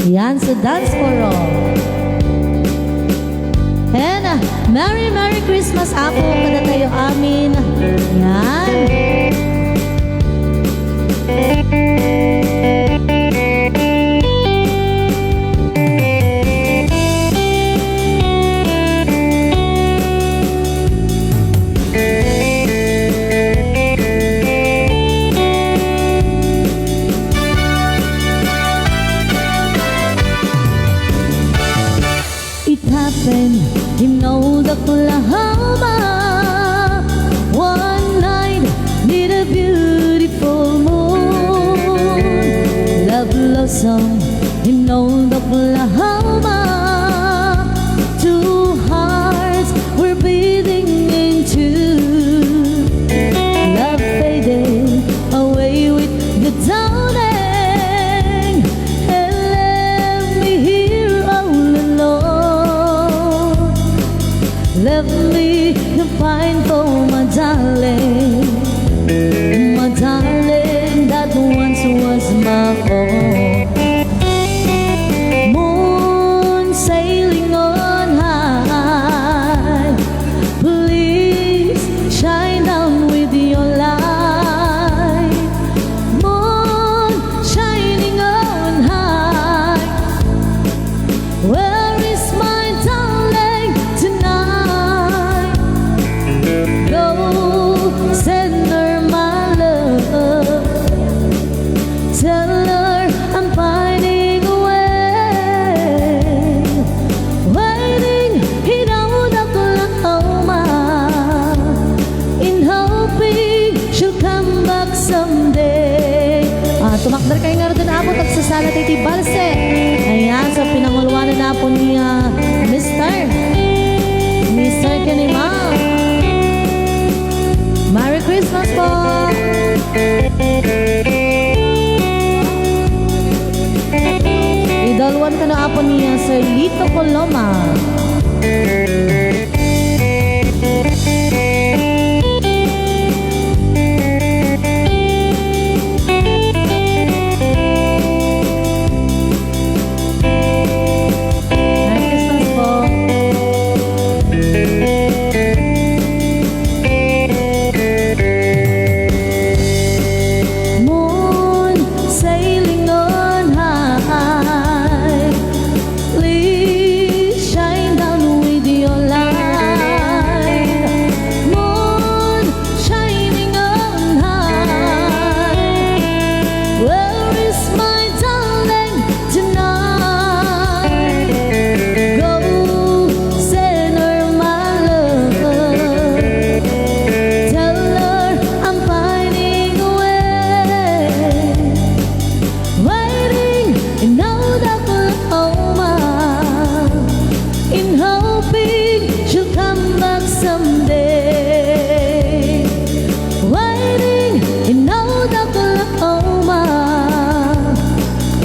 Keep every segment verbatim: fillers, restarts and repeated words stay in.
Yan, so dance for all. And, uh, Merry, Merry Christmas, Apo, kadatayo amin. Yan. It happened in old Oklahoma. One night, neath a beautiful moon, love blossomed in old Oklahoma. Two hearts were beating in two. Love faded away with the dawning, and left me here all alone. Left me to find for my darling. My darling that once was my own. Moon sailing on high, please shine down with your light. Moon shining on high, where is my darling tonight? Go send her my love. Tell her I'm pining away. Waiting in old Oklahoma, in hoping she'll come back someday. Ah, tumakder kayo nga rudin, Apo, tagsasala tayo ti balse. Ayan, so pinanguluanan na po ni, ah, Mister. Mister Kenny Ma'am. Merry Christmas po. Idalwan ka na, Apo, ni, ah, Sir Lito Coloma. Merry Christmas po. Moon sailing on high, please shine down with your light. Moon shining on high, where is my darling tonight? Go send her my love. Tell her I'm pining away. Waiting in old Oklahoma, in hoping she'll come back someday. Waiting in old Oklahoma,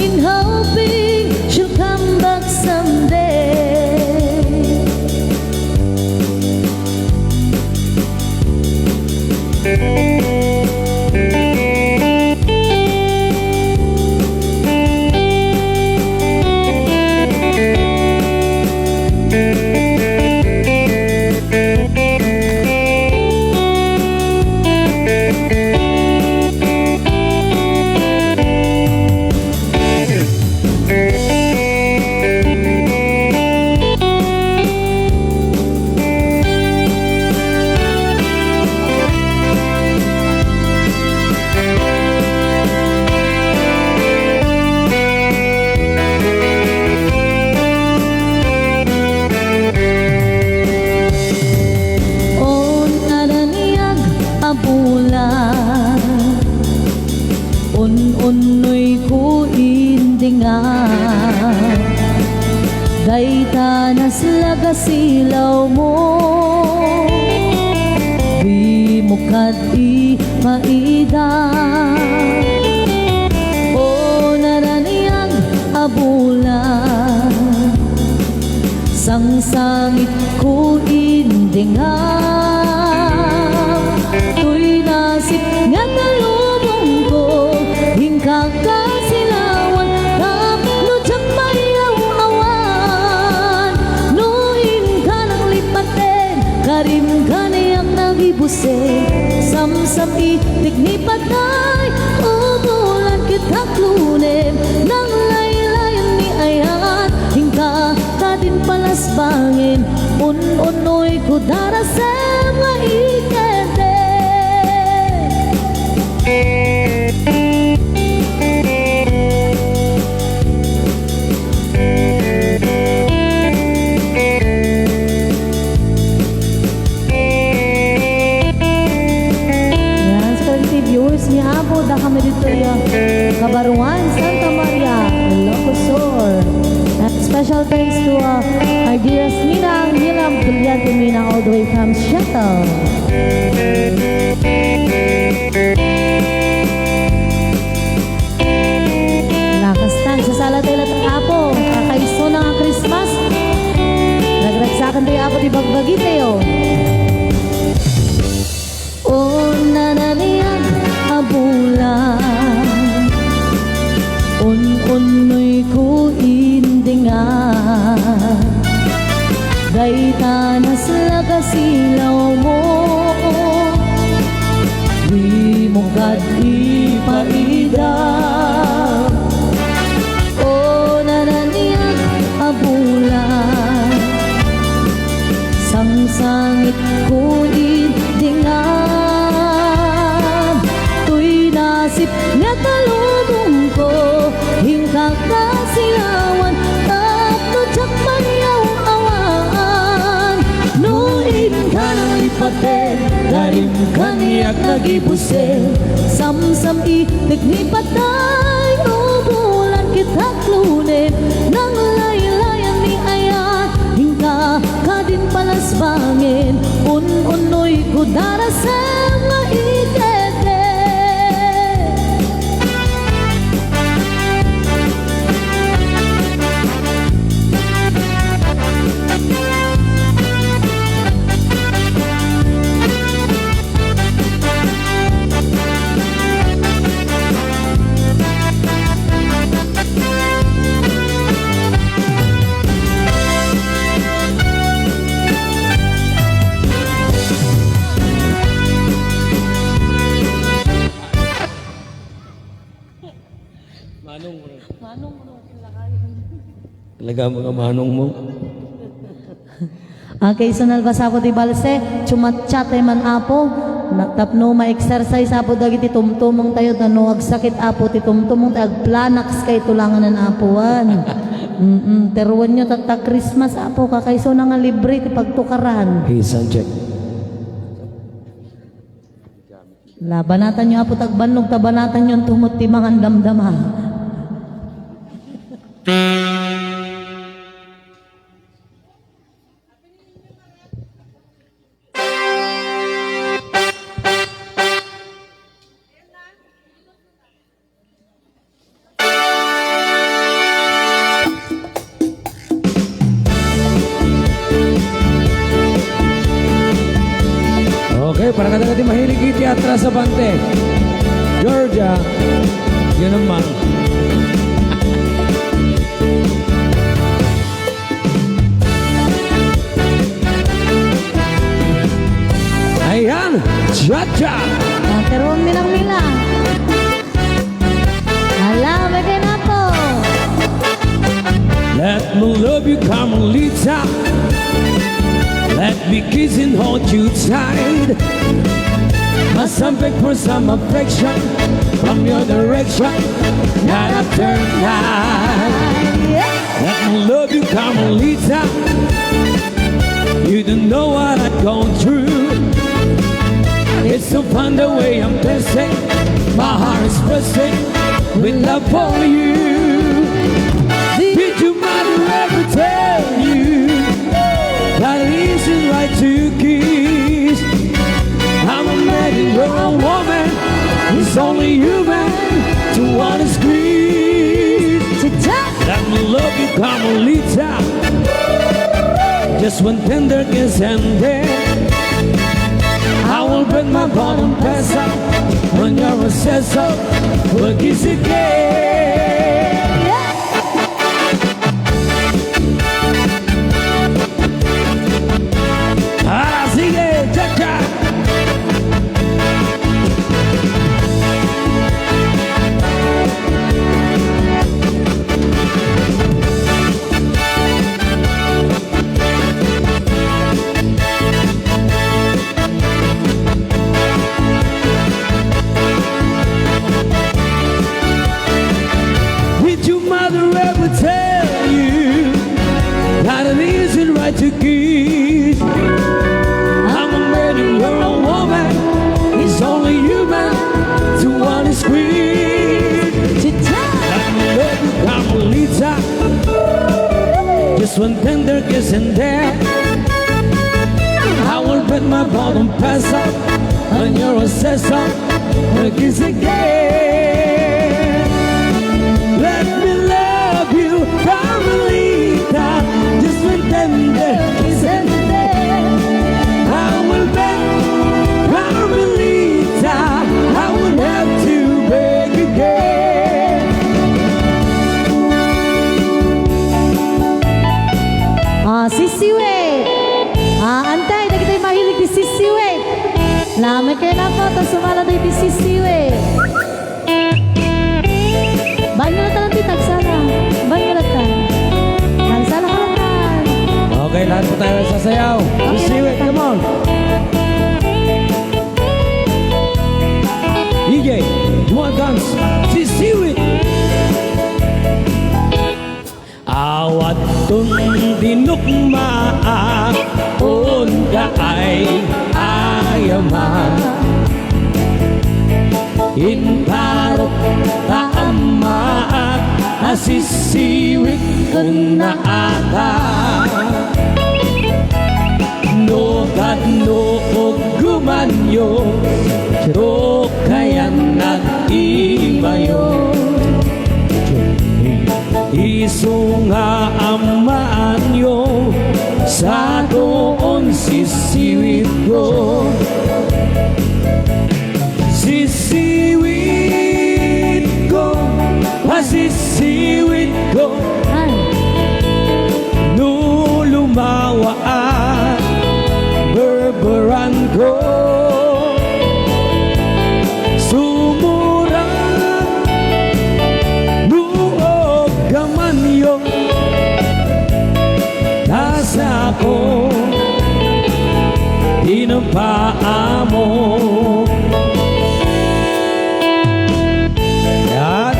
in hoping she'll come back someday. On a naniag a bulan, un-unnoyko indinga. Dayta naslag a silawmo, dimo kad ipaida. O naraniag a bulan, sangsangitko indinga. Toy nasip nga talubongko, inka kasilawan, tapno diak Samsam-itik ni patay, ubulan ket taklonem, nanglaylayen ni ayat, inka kadin palasbangen, un-unoy ko darasem nga ikete. Yan, sa quality viewers ni Apo, da kami dito yung Kabaruan, Santa Maria, Ilocos Sur. And special thanks to uh, our dearest Mina, Mila Brillante Mina, all the way from Seattle. Lakas na, sasala tayo lahat, Apo. Kakaisuna nga Christmas. Nagragsakan tayo, Apo, ti bagbagi tayo. O nananiag a bulan, un-unnoy ko indinga. Dayta nasla kasilaw mo, dimo kad ipaida. O nananiag a bulan, sangsangit ko idingan. Toy nasip nga talubong ko, inka kasilawan, tapno diak man yaw-awaan. No inka nanglipaten, darim kaniak nagibusen. Samsam-itek ni patay, ubulan ket taklonem, nanglaylayan ni ayat, inka kadin palasbangen, un-unnoy ko darasem nga ikete. Manong mo. Manong mo, kinlakayan. Talaga, mga manong mo. Okay, so nalbas, Apo, ti balse, chumatchat tayo man, Apo. Na, tapno ma-exercise, Apo, dagiti tumtumeng tayo, ta no agsakit, Apo, ti tumtumeng tayo, agplanaks kay tulanganan, Apo, wan. Mm-mm, teruenyo, tatta Christmas, Apo, kakaisuna nga libre ti pagtukaran. Hey, sound check. La, banatanyo, Apo, ta agbannog, ta banatanyo, tumot ti mangandamdama. Okay, para kadagiti mahilig iti atras a bante. Georgia, yan naman. Ayan, Georgia. Teruenmi lang, Mila. Ala, bagay na po. Let me love you, Carmelita. Let me kiss and hold you tight. Must I beg for some affection from your direction? Not a turn night. Let me love you, Carmelita. You don't know what I've gone through. It's so fun the way I'm dancing. My heart is bursting with love for you. Did your mother ever tell you that it isn't right to kiss? I'm a man and you're a woman. It's only human to wanna squeeze. Let me love you, Carmelita. Just one tender kiss and then I will bet my bottom pesa on your recess of a kiss again. Ah, sige, cha-cha. to kiss. I'm a man and you're a woman. It's only human to want to squeeze. Let me love you, Carmelita. Just one tender kiss and then I will bet my bottom pass up on your assessor. A kiss again. Let me love you, Carmelita. Just one tender kiss and then I will beg, Carmelita. I will have to beg again. Ah, sisiwit. Ah, antay, dagiti mahilig ti sisiwit. Lamay kayo na po, ta sumala tayo ti sisiwit. Bangin na tayo ti tagsala. Bangin na tayo. Tagsala ka lang. Okay, lahat po tayo sasayaw. Okay, sisiwit, come on. D J, Dual Guns, sisiwit. Awaton dinukmaak, unka ay ayama. Intarok ta ammaak, a sisiwit kunna ata. No kadno uggumanyo, to kayan nag-imayo. Isu nga ammaanyo, sa tuon sisiwitko. Sisiwitko, pasisiwitko. Ay. No lumawaak, berberanko. Sumura, no uggamanyo. Tasako, dinampa amo. Yan.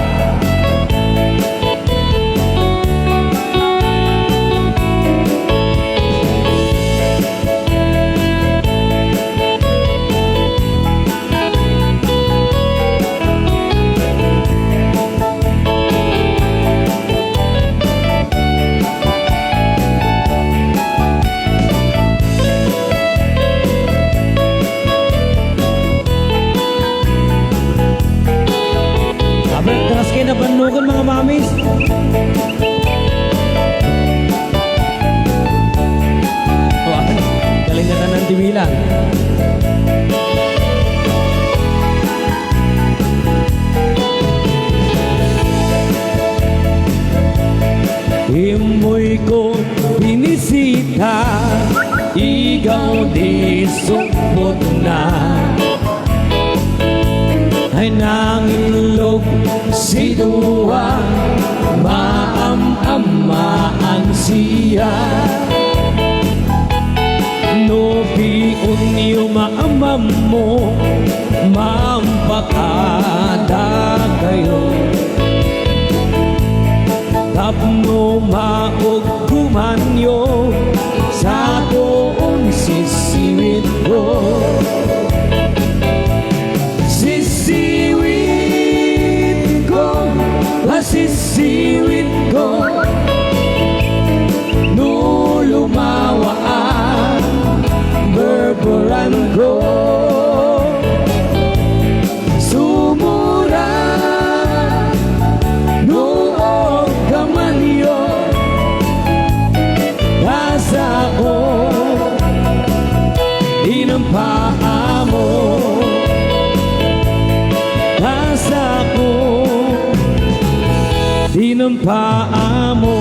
Abay, taas kayo na bannugan, mga mamis. Galing na tanan ti bilang. Immuyko binisita, igaw di sukbotna. Ay nangilog si Dua, maam-ammaan siya. No pion yo maamammo, mampakada kayo. Tapno mauggumanyo, sa tuon sisiwitko. Sisiwitko, a sisiwitko. No lumawaak, berberanko. Sumura, no uggamanyo. Tasako, dinampa amo. Tasako, dinampa amo.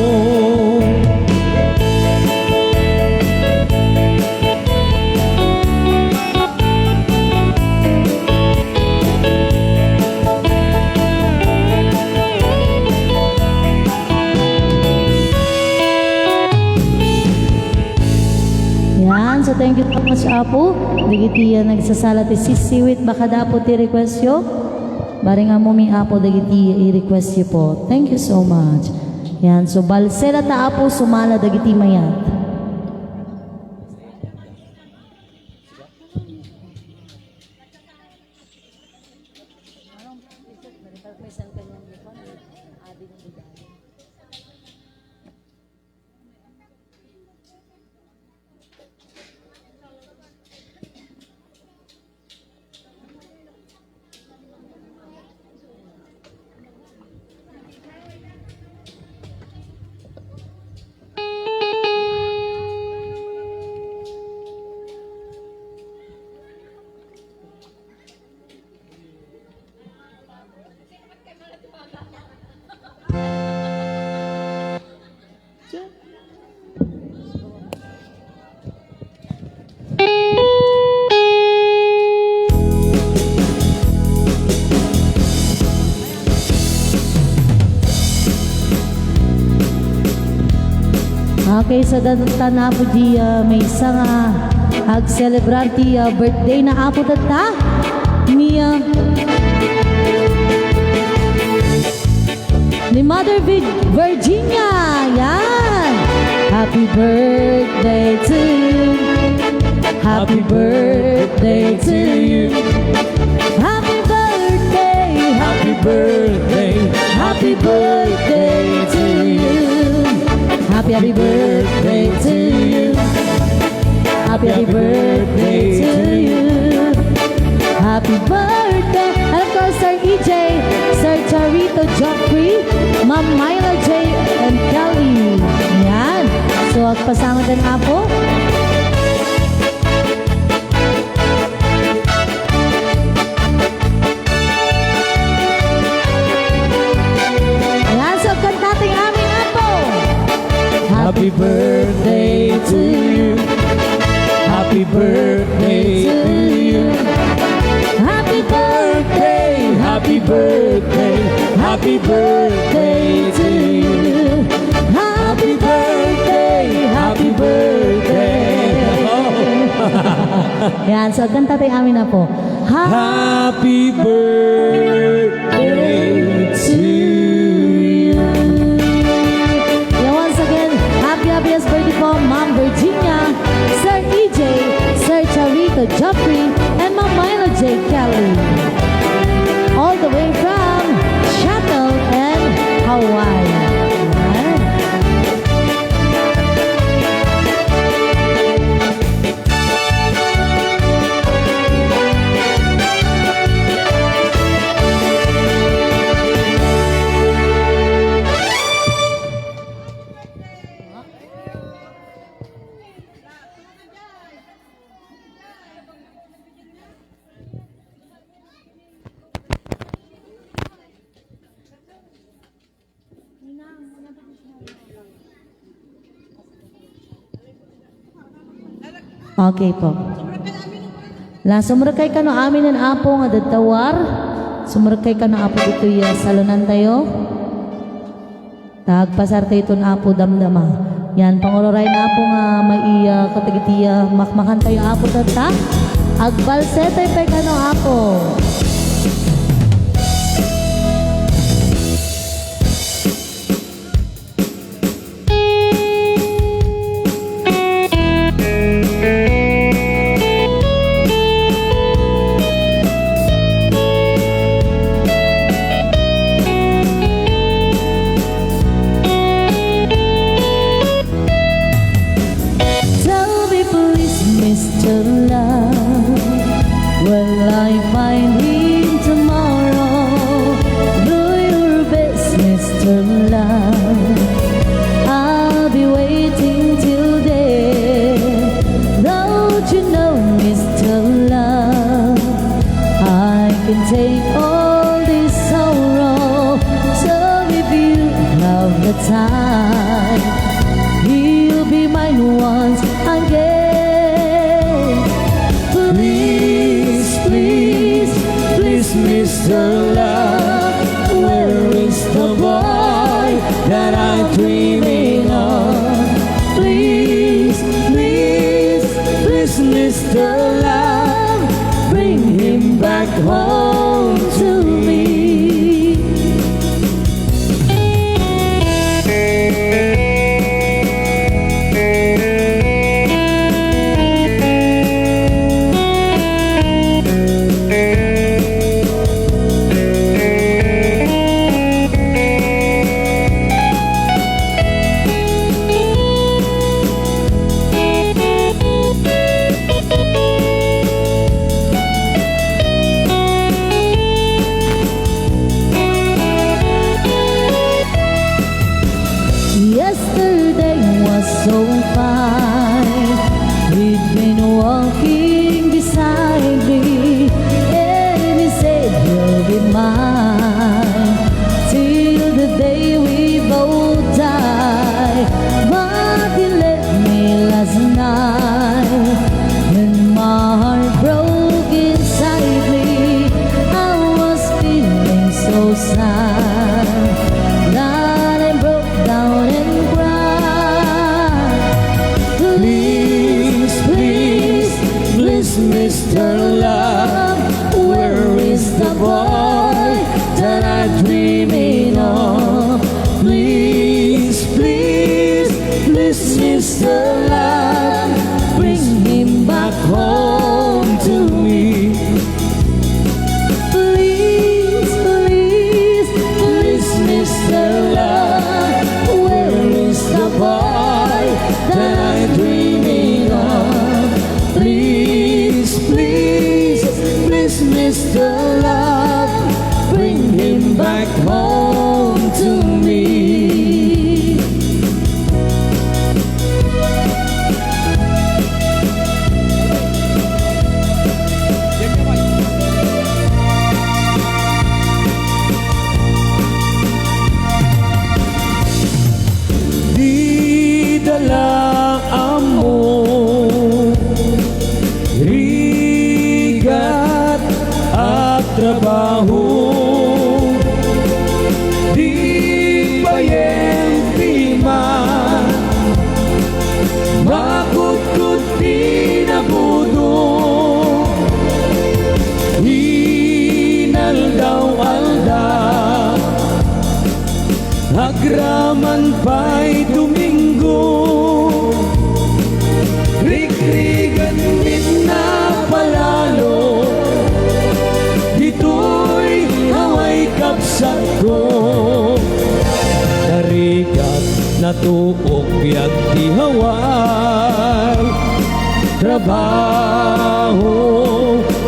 Yan. So, thank you so much, Apo. Dagiti, ah, nagsasala ti sisiwit, baka dapo ti request yo. Bareng ammomi, Apo, dagiti i-request yo po. Thank you so much. Yan. So, balsela ta, Apo, sumala dagiti mayat. Kaysa datan, Apo, di, ah, maysa nga ag-celebrar ti, ah, birthday na, Apo, tatta. Ni, ah, ni Mother Vi-, Virginia. Yan. Happy birthday to you. Happy birthday to you. Happy birthday, happy birthday, happy birthday to you. Happy, happy birthday to you. Happy, happy birthday to you. Happy birthday. And of course, Sir E J, Sir Charito Joffrey, Ma'am Myla J, and Kelly. Yan. So, agpasangod ang apo. Ayan, so kanta ti amin apo. Happy birthday to you. Happy birthday to you. Happy birthday, happy birthday, happy birthday to you. Happy birthday, happy birthday. Yan, so agkanta ti amin apo. Happy birthday to you. Yeah, once again, happy, happiest birthday po, Ma'am Virginia, Sir E J, Sir Charito Joffrey, and Ma'am Myla J Kelly. All the way from Seattle and Hawaii. Yan. Okay po. La, sumrekay kano aminen, Apo, nga dadtawar. Sumrekay kano, Apo, ditoy, ah, salonantayo. Ta agpasartayo iton, Apo, damdama. Yan, pangururayen, Apo, nga maiya, katagiti, ah, makmakantayo, Apo, tatta. Agbalsetayo pay kano, Apo. Tell me please, Mister Love, will I find him tomorrow? Do your best, Mister Love. I'll be waiting till day. Don't you know, Mister Love, I can take all this sorrow. So if you have the time, he'll be mine once again. Please, please, please, Mister Love, where is the boy that I'm dreaming of? Please, please, please, Mister Love, bring him back home to me. Aho, di payen piman makutkot ti nabudo. Inaldaw-aldaw, agraman pay Domingo, rikrigan met napalalo. Ditoy Hawaii, kabsatko, narigat natuok biag ti Hawaii. Trabaho,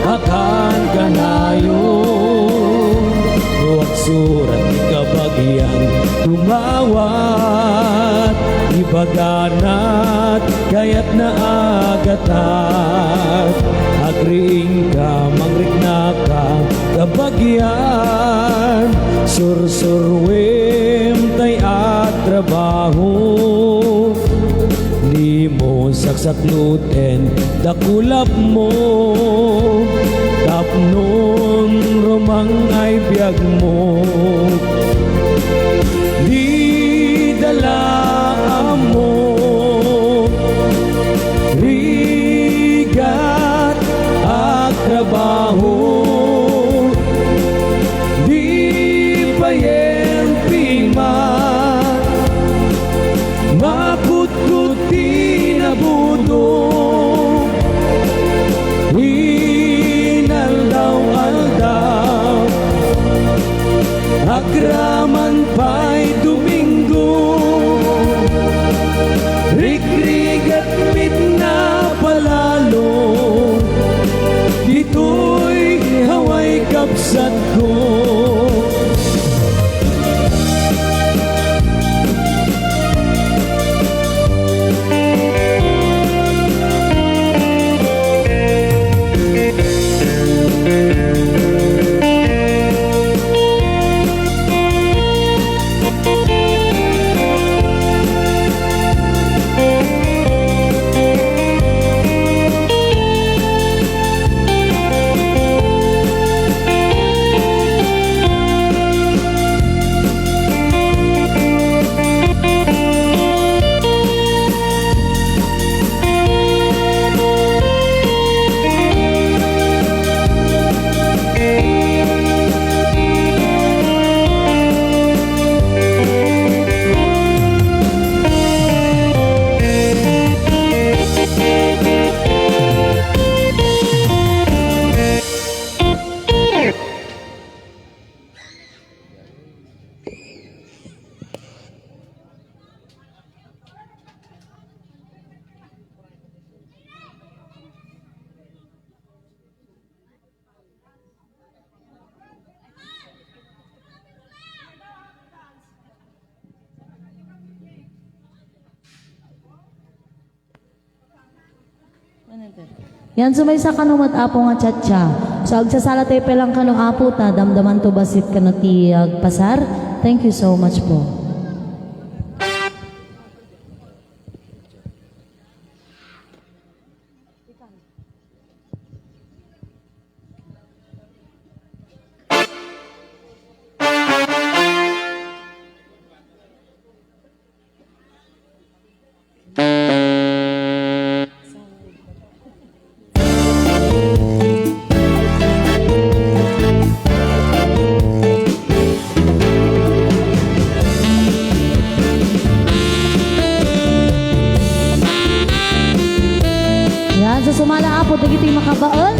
akan kanayon. No agsurat ti kabagian, dumawat, ibaganat, kayatna a gatad. Agriingka, mangriknaka, kabagian. Sursuruem tay agtrabaho. Dimo saksakloten dakulapmo, tapno rumang-ay biagmo. Dida la ammo, rigat agtrabaho, di payen piman makutkot ti nabudo. Inaldaw-aldaw, agraman pay Domingo, rikrigat met napalalo. Ditoy Hawaii, kabsatko. Yan, sumaysa kano met, Apo, nga cha-cha. So, agsasala tayo pay lang kano, Apo, ta damdaman to bassit kano ti agpasar. Thank you so much po. Yan, so sumala, Apo, dagiti makabaen.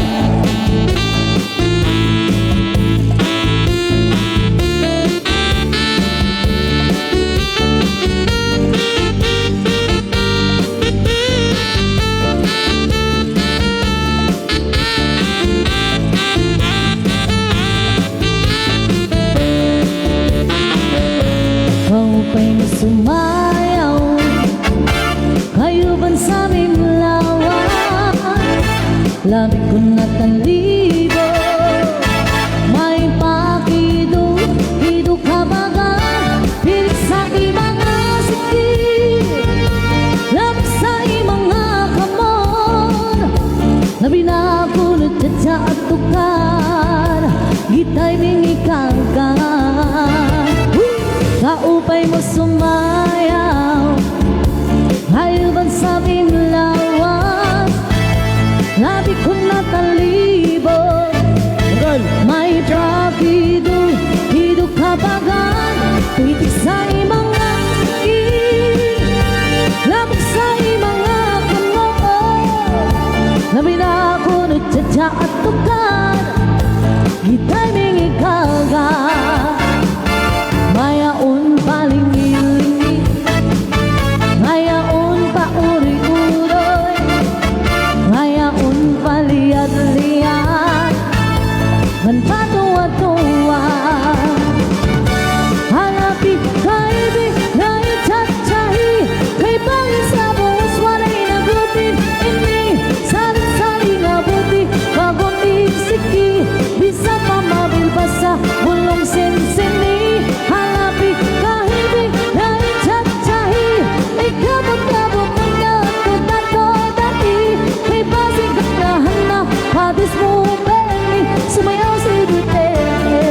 Kaupay nga sumayaw, kayo ban sa mimlawa, labit ko natalibo, maipakido, kido kabagan, pilit sa imang asiki, labit sa imang akamon, nabinakulot ita a tukar, git- Timing ikaw ka. Kaupay mo sumayaw. Hayuban sa imlawan. Labi ko natalibog. Tagal. May trakido, ido kabagan. Pitik sa imanga. Labag sa imanga kamo. Labi na ako no tsa-tsa at tukar. Itay mingikaga. Mayaon palingilingi. Mayaon pauri-uroy. Mayaon paliat-liat. Manpatuwa-tuwa. Halapi kaibi na itsa-tsahi. Kay bangis a buhos waray nagutin. Ini salit-sali nga buti. Bagon iksiki. Bisan pa mabilbasa. Bulong sinsini. Halapi kaibi na itsa-tsahi. Ikabot-kabot nga tutatodati. Kay basig ganahan na. Padis mo Sumayaw si Duterte.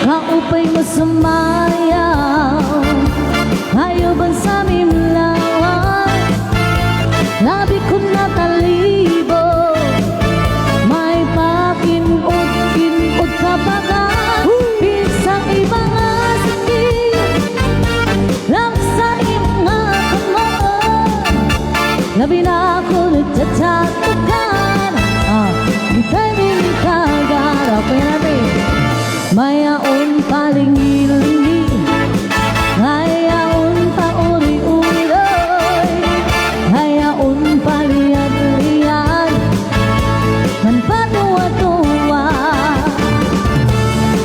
Kaupay mo sumayaw. Hayuban sa imlawan, labi ko natalibog. May pakin-ud-kin-ud ka baga, bisan iba nga sakit. Laksa imong nga kamot. Labi na ako nagtsatsatukar. Ah, di tayo minikagar. Okay natin. Mayaon palingilingi, mayaon pauri-uroy, mayaon paliad-liad, manpatuwa-tuwa.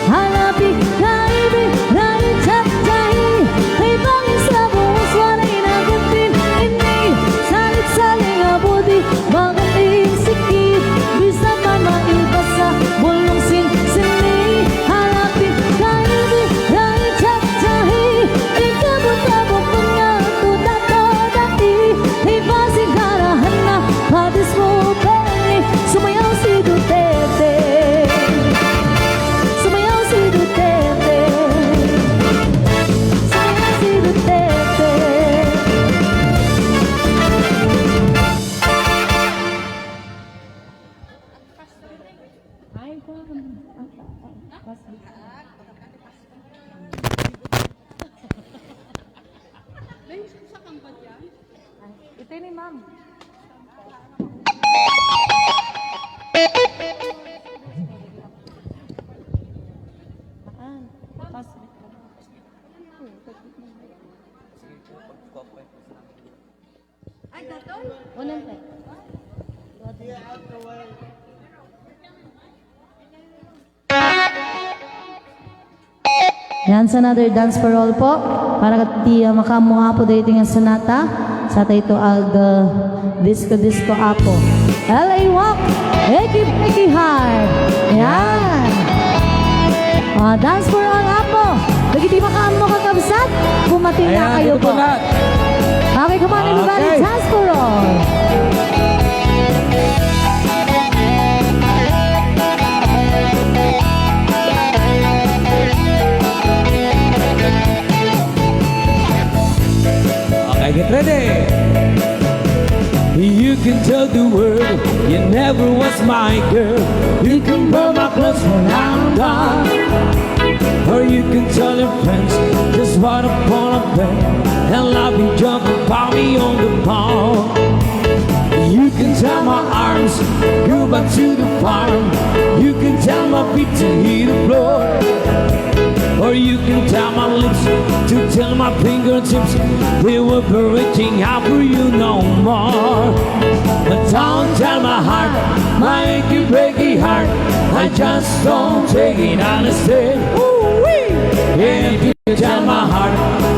Halapi kaibi, rain chatchay, kay bangis a buhos, waray naguntin, ini, salit-saling abudi, Bakit isikit? Bisa pa mailbasa, bulong sin-, sini, halapi, kaibi, rain chatchay, ikabot-abot nga tuda-tuda ti, ibasi garahan na, padis mo, Benny, sumayaw si Duterte. Sumayaw si Duterte. Sumayaw si Duterte. Ay, ito. Ito ni ma'am. Haan. Pass. Unang pa. Yan, sa another dance for all po. Para kat ti, ah, makaammo Apo daytoy nga sonata. Sa tayo ag, ah, disco, disco Apo. L A Walk, Eki, Eki Hard. Yan. Ah, dance for all Apo. Dagiti makaammo kakabsat, bumati na kayo po. Ayan, dito po na. Okay, come on, everybody. Okay. Dance for all. Okay, get ready. You can tell the world you never was my girl. You can burn my clothes when I'm gone. Or you can tell your friends just what a fun of them. And I'll be jumping for me on the pond. You can tell my arms go back to the farm. You can tell my feet to You can tell my lips, to tell my fingertips, they were everything I for you no more. But don't tell my heart, my achy breaky heart, I just don't take it, understand. Ooh-wee. If you tell my heart,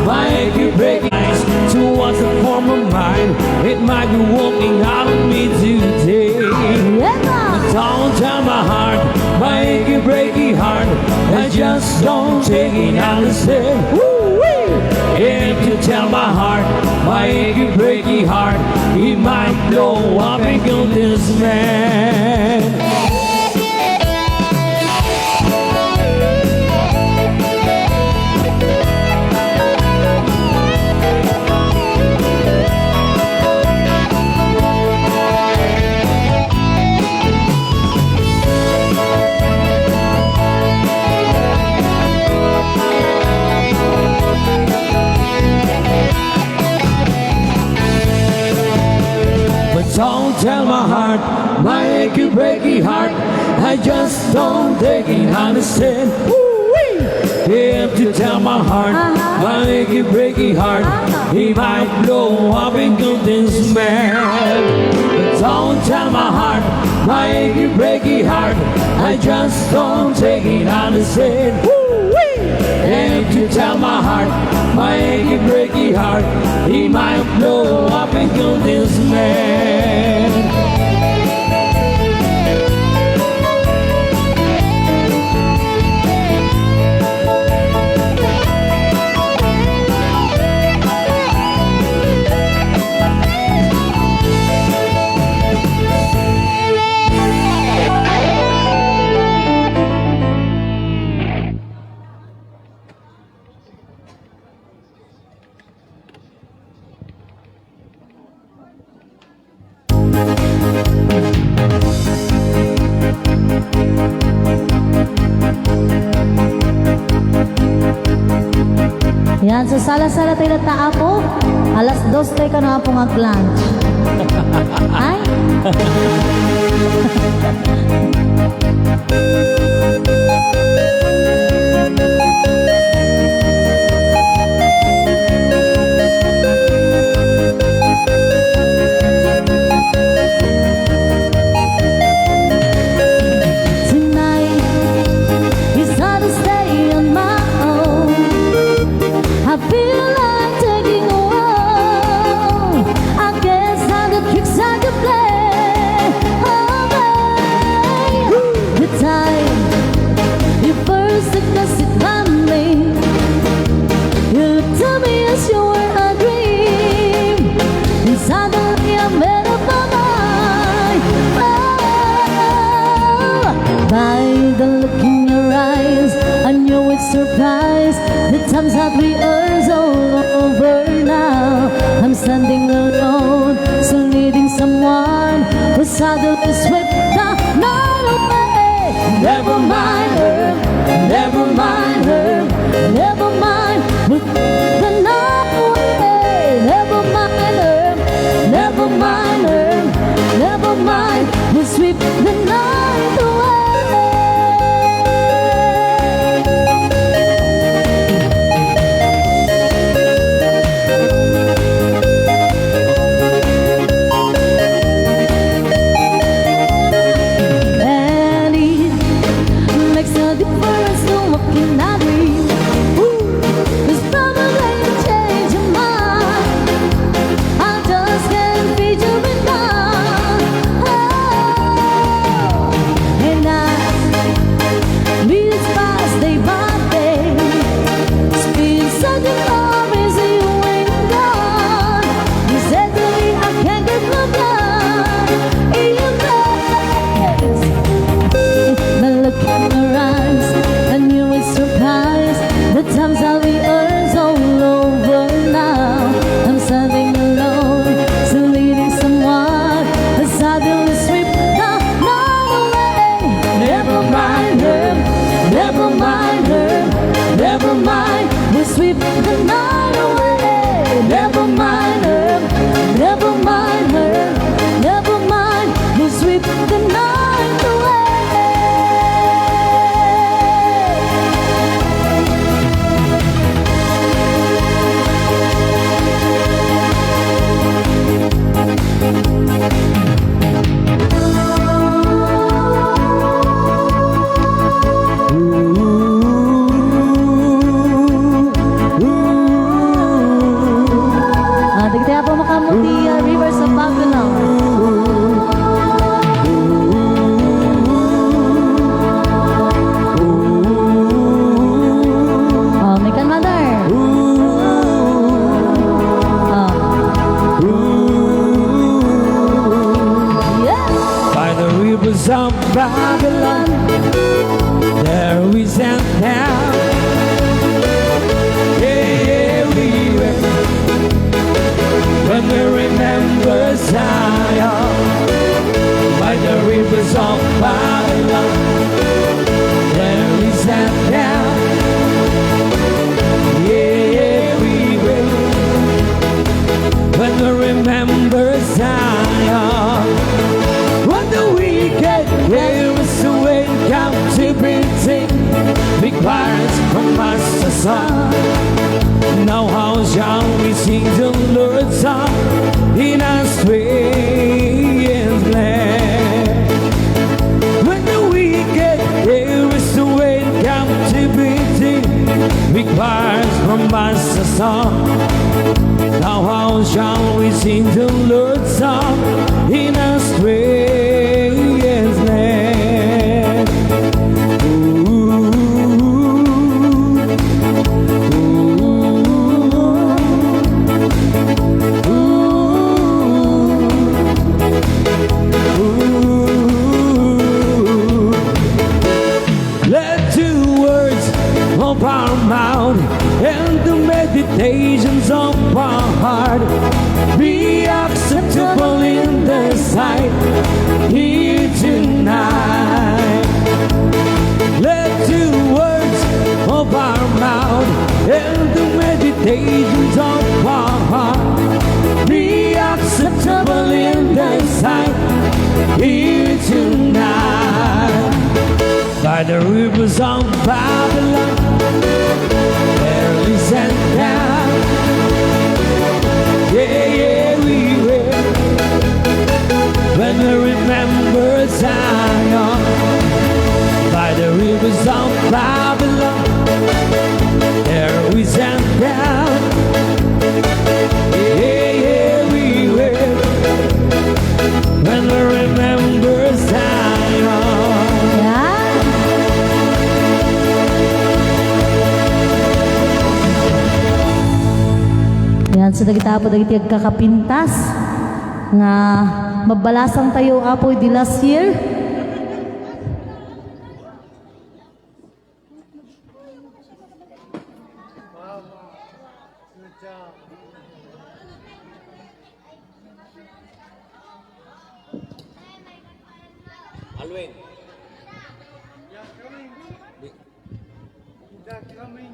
my achy breaky eyes, towards the former mine, it might be walking out on me today. Yeah, man. Don't tell my heart, my achy breaky heart, I just don't take it, understand. Ooh-wee. If you tell my heart, my achy breaky heart, it might blow up and kill this man. But don't tell my heart, my achy breaky heart, I just don't take it, understand. Ooh-wee. If you tell my heart, uh-huh, my achy breaky heart, uh-huh, it might blow up and kill this man. But don't tell my heart, my achy breaky heart, I just don't take it, understand. Ooh-wee. If you tell my heart, my achy breaky heart, it might blow up and kill this man. Yan, so sala-sala tayo latta, Apo. Alas dos tayo kano, Apo, nga lunch. Ay? Tonight is hard to stay on my own. I feel like taking a walk. I guess all the tricks I could play. Oh, babe. The time you first took a seat by me, you looked at me as you were a dream. And suddenly I made up my mind. Oh, by the look in your eyes, I knew with surprise the times that we are all over now. I'm standing alone, still needing someone who suddenly swept the night away. Never mind her, never mind her, never mind. We'll sweep the night away. Never mind her, never mind her, never mind. We'll sweep the night away. And it makes a difference to what can Ah, dagiti Apo makaammo ti, ah, Rivers of Babylon. Ah, Mekan Mother. Ah. Yes. By the rivers of Babylon, there is an town. Yeah, yeah, we will. When we remember Zion, by the rivers of Babylon, there is an town. Yeah, yeah, we will. When we remember Zion, when the wicked carries away captivity, requires from us a song. Now how shall we sing the Lord's song in a strange land? When the wicked carries away captivity, requires from us a song. Now how shall we sing the Lord's song in a strange land? Ooh, ooh, ooh. Let the words of our mouth and the meditations of our heart be acceptable in the sight here tonight. Let the words of our mouth and the meditations of our heart be acceptable in the sight here tonight. By the rivers of Babylon, there is an town. Yeah, yeah, we will. When we remember Zion, by the rivers of Babylon, there is an town. Yeah, yeah, we will. When we remember Zion. Yan. Yan, so dagita po, dagiti agkakapintas nga mabbalasang tayo, Apo, idi last year. Good job. Alwin. They are coming. They are coming.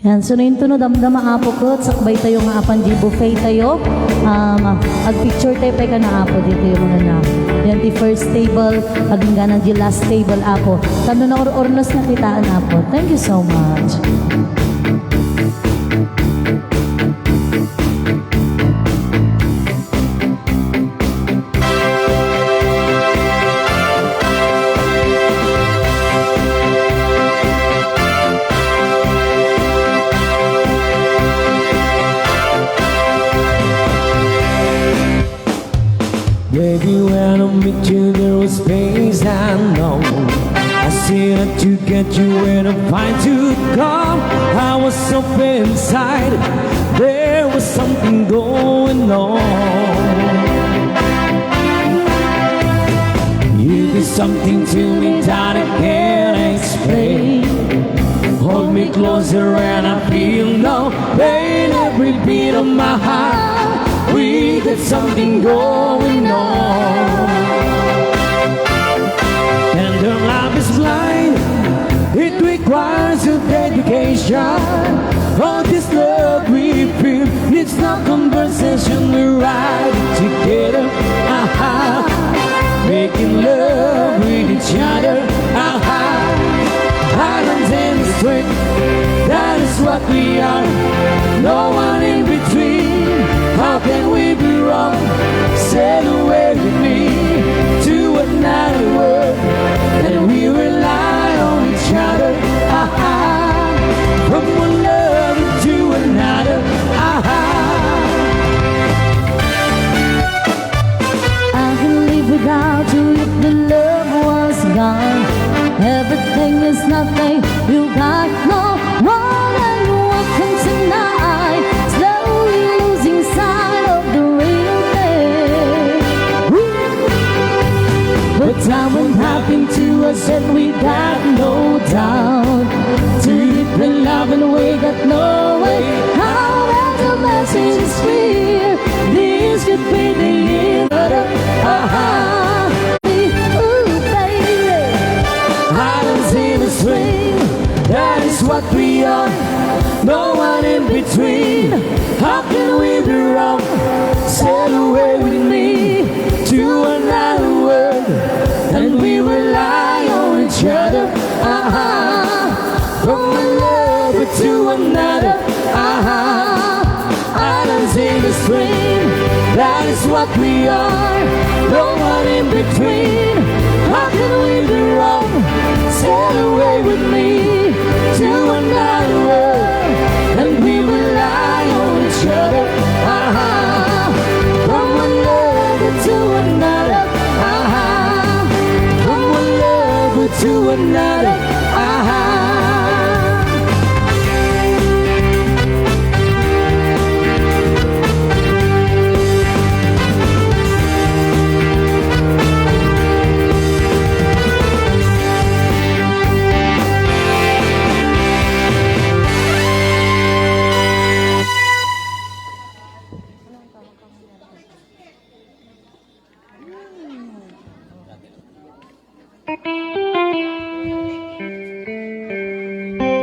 Yan, so, no intono damdama, Apo, ket sakbay tayo nga apan di buffet tayo. Um, agpicture tayo pay kan Apo ditoy mga na. Yan, di first table, agingganan di last table, Apo. Tapno naur-urnos na kitaan, Apo. Thank you so much. Baby, when I meet you, there was space I know. I see that you get you in a fight to come. I was so inside. There was something going on. You did something to me that I can't explain. Hold me closer and I feel no pain. Every beat of my heart, we got something going on. And our love is blind. It requires a dedication. All this love we feel, it's not conversation. We ride it together. Aha. Making love with each other. Aha. I don't That is what we are, no one in between. How can we be wrong? Sail away with me to another world, and we rely on each other. Ah, ah. From one lover to another. Ah, ah. I can live without you if the love was gone. Everything is nothing, you got no one, and walking tonight, slowly losing sight of the real thing. Woo! But time won't happen to us, and we got no doubt. To live in love, and we got no way out, and the message is clear. This could be the year. Aha. Ooh, baby. I don't see the string. That is what we are. No one in between. How can we be wrong? Sail away with me to another world, and we rely on each other. Aha. From one lover to another. Aha. I don't see the string. That is what we are. No one in between. How can we be wrong? Sail away with me to another world, and we rely on each other. Aha. From one lover to another. Aha. From one lover to another. Aha.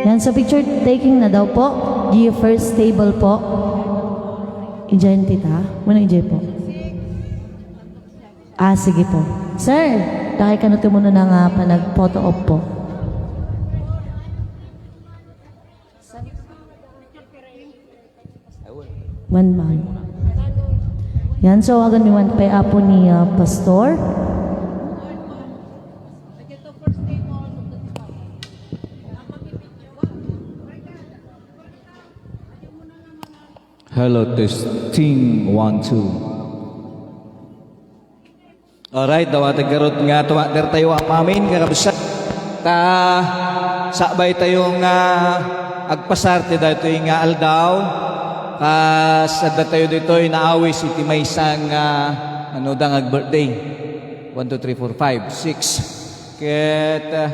Yan, so picture taking na daw po. Di first table po. Idiay tita. Muna idiay po. Ah, sige po. Sir, dakay kano ti muna nga panag-photo op po. One man. Yan, so agan mi man pay apo ni, ah, Pastor. Hello, testing, one, two. Alright, dawatek garud nga tumakder tayo amin, kakabsat. Ta, sakbay tayo nga agpasar ti daytoy nga aldaw. Kas adda tayo ditoy naawis iti maysa nga, ano da nga birthday. One, two, three, four, five, six. Ket, ah,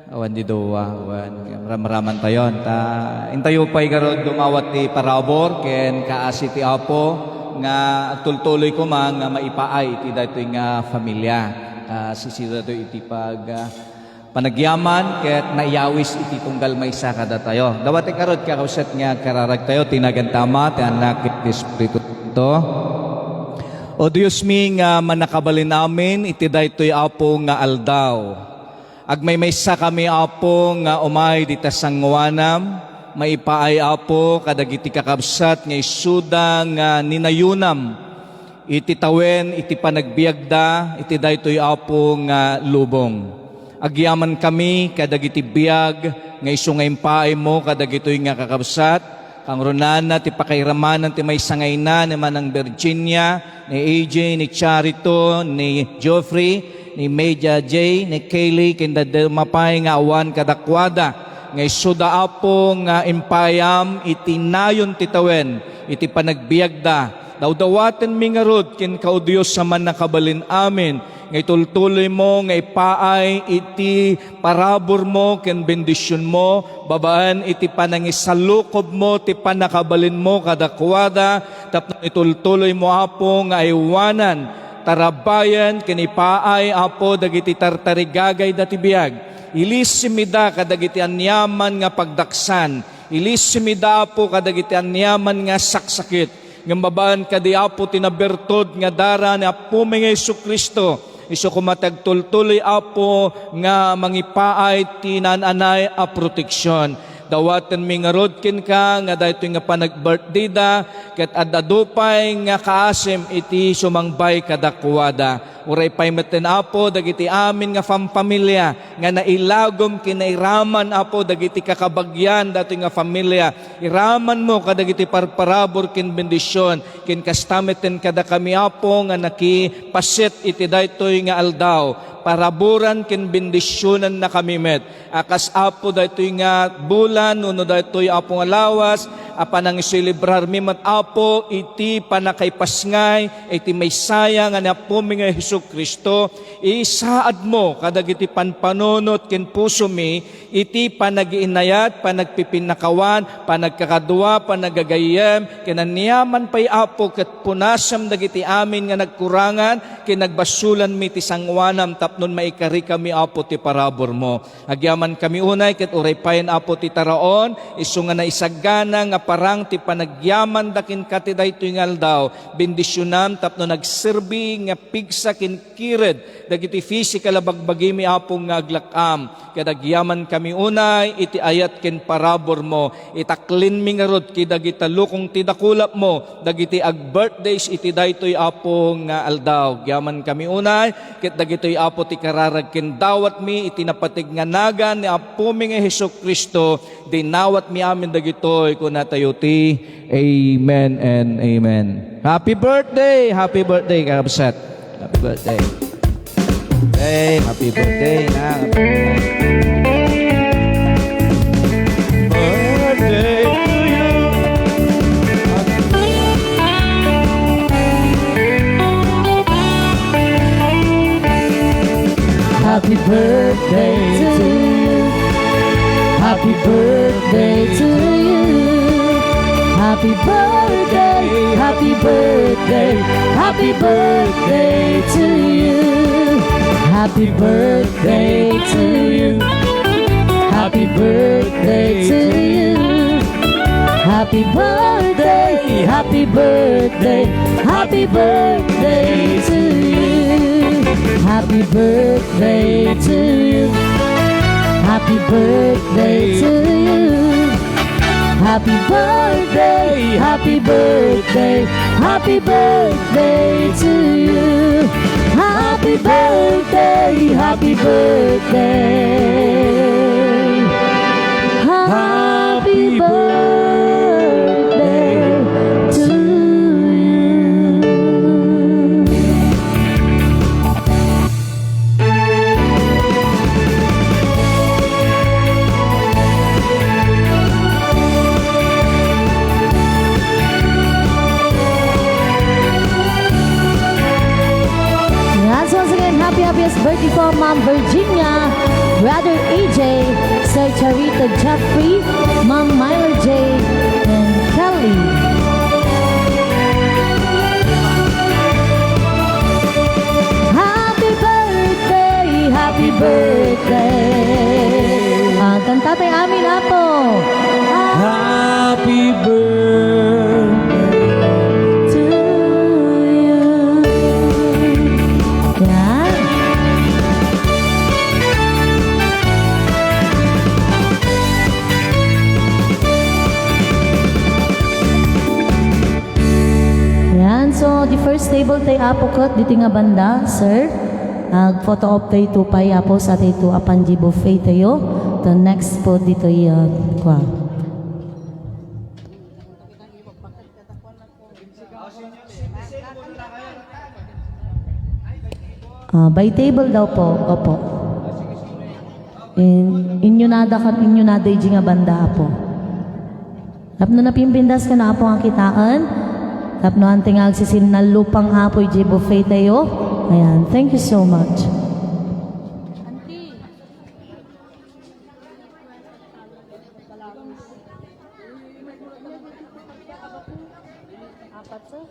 Awan di duwa, awan. Ramraman tayo, ta intayo pay garud dumawat ti parabur ken kaasi ti Apo nga agtultuloy koma nga maipaay iti daytoy nga familia. Ta sisira tayo iti pag, ah, panagyaman ket naiyawis iti tunggal maysa kadatayo. Dawatek garud, kakabsat, nga agkararag tayo ti nagan ti Ama, ti Anak, ken ti Espiritu Santo. O Dios mi nga mannakabalin amin, iti daytoy Apo nga aldaw. Agmaymaysa kami, Apo, nga umay dita sangoanam, maipaay, Apo, kadagiti kakabsat nga isuda nga ninayonam iti tawen iti panagbiagda iti daytoy, Apo, nga lubong. Agyaman kami kadagiti biag nga isu nga impaaymo kadagitoy nga kakabsat, Kangrunana ti pakairamanan ti maysa nga ina, ni Manang Virginia, ni A J, ni Charito, ni Geoffrey, ni Media J, ni Kaylee, ken dadduma pay nga awan kadakuada, nga isuda, Apo, nga impaayam iti nayon ti tawen, iti panagbiagda. Dawdawatenmi ngarud kenka, O Dios a mannakabalin amin, nga itultuloymo nga ipaay iti paraburmo ken bendisionmo babaen iti panangisalukobmo ti pannakabalinmo kadakuada tapno itultuloymo, Apo, nga aywanan, tarabayen, ken ipaay, Apo, dagiti tartarigagayda ti biag. Ilisimida kadagiti aniaman nga pagdaksan. Ilisimida, Apo, kadagiti aniaman nga saksakit. Ngem babaen kadi, Apo, ti nabertud nga dara ni Apomi nga Jesu-Cristo, Isu koma ti agtultuloy, Apo, nga mangipaay ti naan-anay a proteksion. Dawatenmi ngarud kenka nga daytoy nga panagbirthdayda ket ad-adu pay nga kaasim iti sumangbay kadakuada. Uray pay metten, Apo, dagiti amin nga famfamilia nga nailagom ken nairaman, Apo, dagiti kakabagian daytoy nga familia. Iramanmo kadagiti parparabur ken bendision. Ken kasta metten kadakami, Apo, nga nakipaset iti daytoy nga aldaw, paraburan ken bendisionannakami met. A kas, Apo, daytoy nga bulan, wenno daytoy, Apo, nga lawas, a panangiselebrarmi met, Apo, iti pannakaipasngay iti maysa nga ni Apomi nga Jesu-Cristo, isaadmo kadagiti panpanunot ken pusomi iti panagiinayat, panagpipinnakawan, panagkakadua, panagagayyem, ken aniaman pay, Apo, ket punasem dagiti amin nga nagkurangan ken nagbasolanmi ti sangoanam tapno maikarikami, Apo, ti paraburmo. Agyamankami unay ket uray payen, Apo, ti taraon, isu nga naisagana nga parang ti panagyamanda kenka ti daytoy nga aldaw. Bendisionam tapno nagserbi nga pigsa ken kired dagiti pisikal a bagbagimi, Apo, nga aglak-am. Ket agyamankami unay iti ayat ken paraburmo. Itaklinmi ngarud kadagita lukong ti dakulapmo dagiti ag-birthdays iti daytoy, Apo, nga aldaw. Agyamankami unay ket dagitoy, Apo, ti kararag ken dawatmi iti napateg nga nagan ni Apomi nga Jesu-Cristo. Dinawatmi amin dagitoy, kunatayo ti amen and amen. Happy birthday! Happy birthday, kakabsat! Happy birthday! Hey, happy birthday na! Birthday to you! Happy birthday to you. Happy birthday to you. Happy birthday, happy birthday, happy birthday to you. Happy birthday to you. Happy birthday to you. Happy birthday, happy birthday, happy birthday to you. Happy birthday to you. Happy birthday to you. Happy birthday, happy birthday, happy birthday to you. Happy birthday, happy birthday. Happy birthday to you. Yes, once again, happy, happiest birthday po, Ma'am Virginia, Brother A J, Sir Charito Jeffrey, Ma'am Myla J, and Kelly. Happy birthday, happy birthday. Ah, kanta tayo amin, Apo. Happy birthday to you. Yan. Yan. So, the first table tayo, Apo, ket ditoy nga banda, sir. Ag-photo op tayo, to pay, Apo, sa tayo to apan di buffet tayo. The next po ditoy, uh, kwa. Ah, by table daw po. Opo. In, inyo na da kat-, inyo na da iji nga banda, Apo. Tapno napimpintas kano, Apo, nga kitaen. Tapno anti nga agsisinnalupang, Apo, iji buffet tayo. Ayan. Thank you so much. Apat, sir.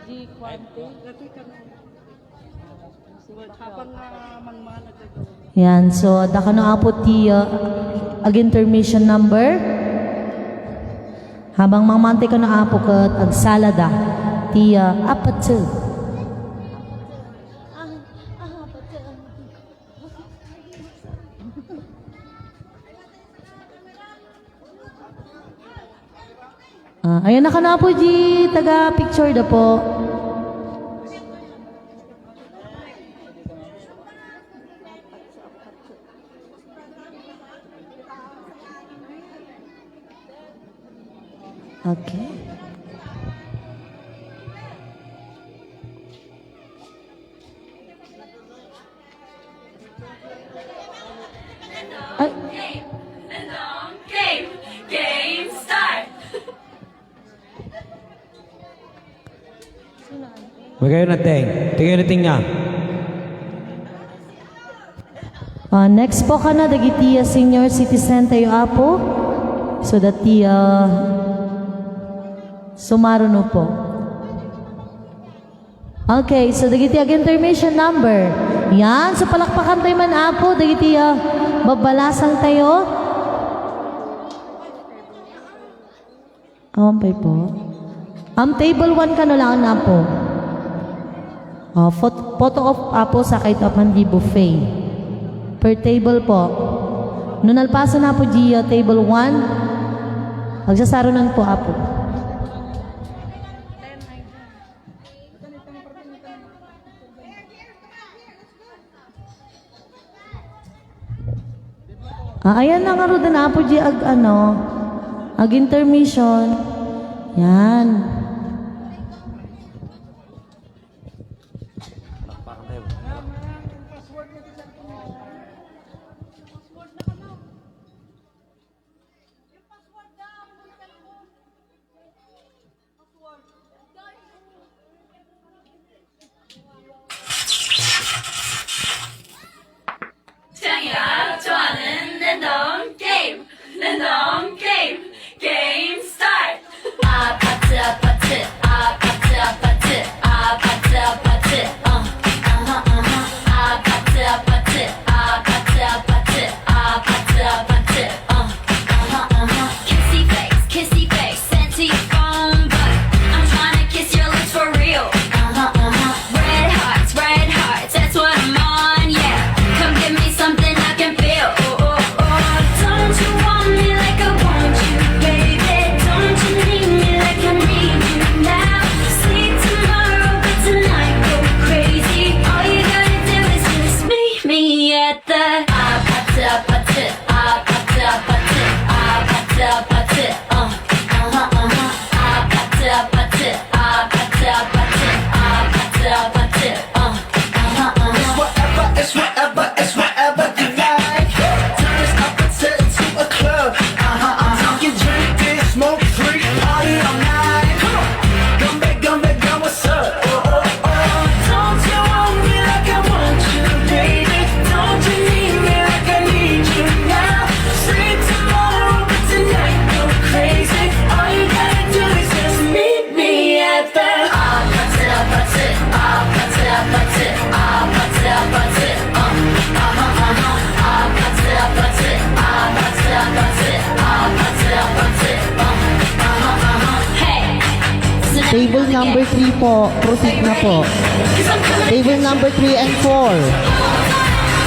Di kwante. Habang, ah, mangmana ka daw. Yan, so, da kano, Apo, ti, uh, ag-intermission number. Habang mangmante kano, Apo, ket agsalada ti, uh, apat, sir. Ah, ayan na kano, Apo G, taga-picture da po. Okay. Ay. Game! Game start! Magayo na, Teng. Tagayo na, Teng, nga. Ah, next po kano, dagiti, ah, senior citizen tayo, Apo. So that the, ah, sumaruno po. Okay, so dagiti ag-intermission number. Yan, so palakpakan tayo man, Apo, dagiti, ah, babbalasang tayo. Awan pay po. Am, table one kano lang, Apo. Ah, phot-, photo op, Apo, sakay to apan di buffet. Per table po. No nalpasan, Apo G, ah, table one, agsasarunan po, Apo. Ah, ayan na ngarud, Apo G, ag-, ano, ag-intermission. Yan. Tanya, Joanne, Lindong, game! Lindong, game! Game start! Kissy face, kissy face, sent to your phone, but I'm tryna kiss your lips for real. Uh-huh, uh-huh. Red hearts, red hearts, that's what I'm on, yeah. Come give me something I can feel. Oh, oh, oh. Don't you want me like I want you, baby? Don't you need me like I need you now? Sleep tomorrow, but tonight go crazy. All you gotta do is just meet me at the It's whatever, it's whatever, it's whatever tonight. Turn this up until it's two o'clock. Uh-huh, uh-huh. You drink this, smoke free, party all night. Come on. Come back, come back, come, what's up? Oh, oh, oh. Don't you want me like I want you, baby? Don't you need me like I need you now? Free tomorrow, but tonight go crazy. All you gotta do is just meet me at the Table number three po. Proceed na po. Table number three and four.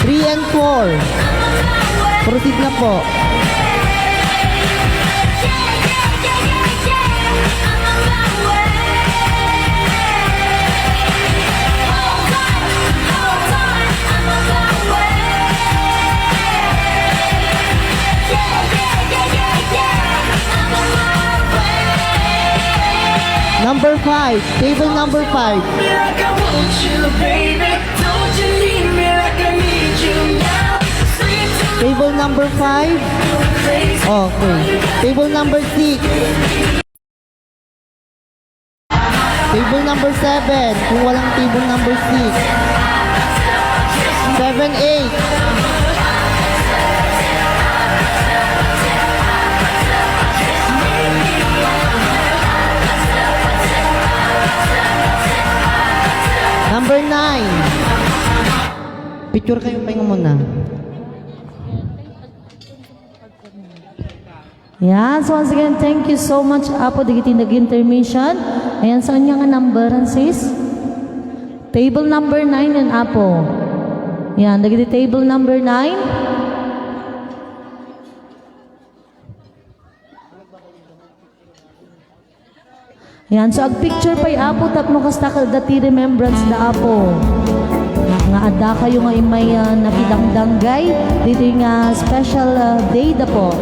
Three and four. Proceed na po. Number five. Table number five. Table number five. Okay. Table number six. Table number seven, kung walang table number six. Seven, eight. Number nine. Picture kayo, pahinga muna. Yan. So once again, thank you so much, Apo, dagiti nag-intermission. Ayan, saan nga nga number, sis? Table number nine yan, Apo. Yan, dagiti table number nine. Ayan, so agpicture pay, Apo, tapno kasta kadda ti remembrance da, Apo. Nga adda kayo nga immay, ah, nakidangdanggay ditoy nga special, ah, day da po.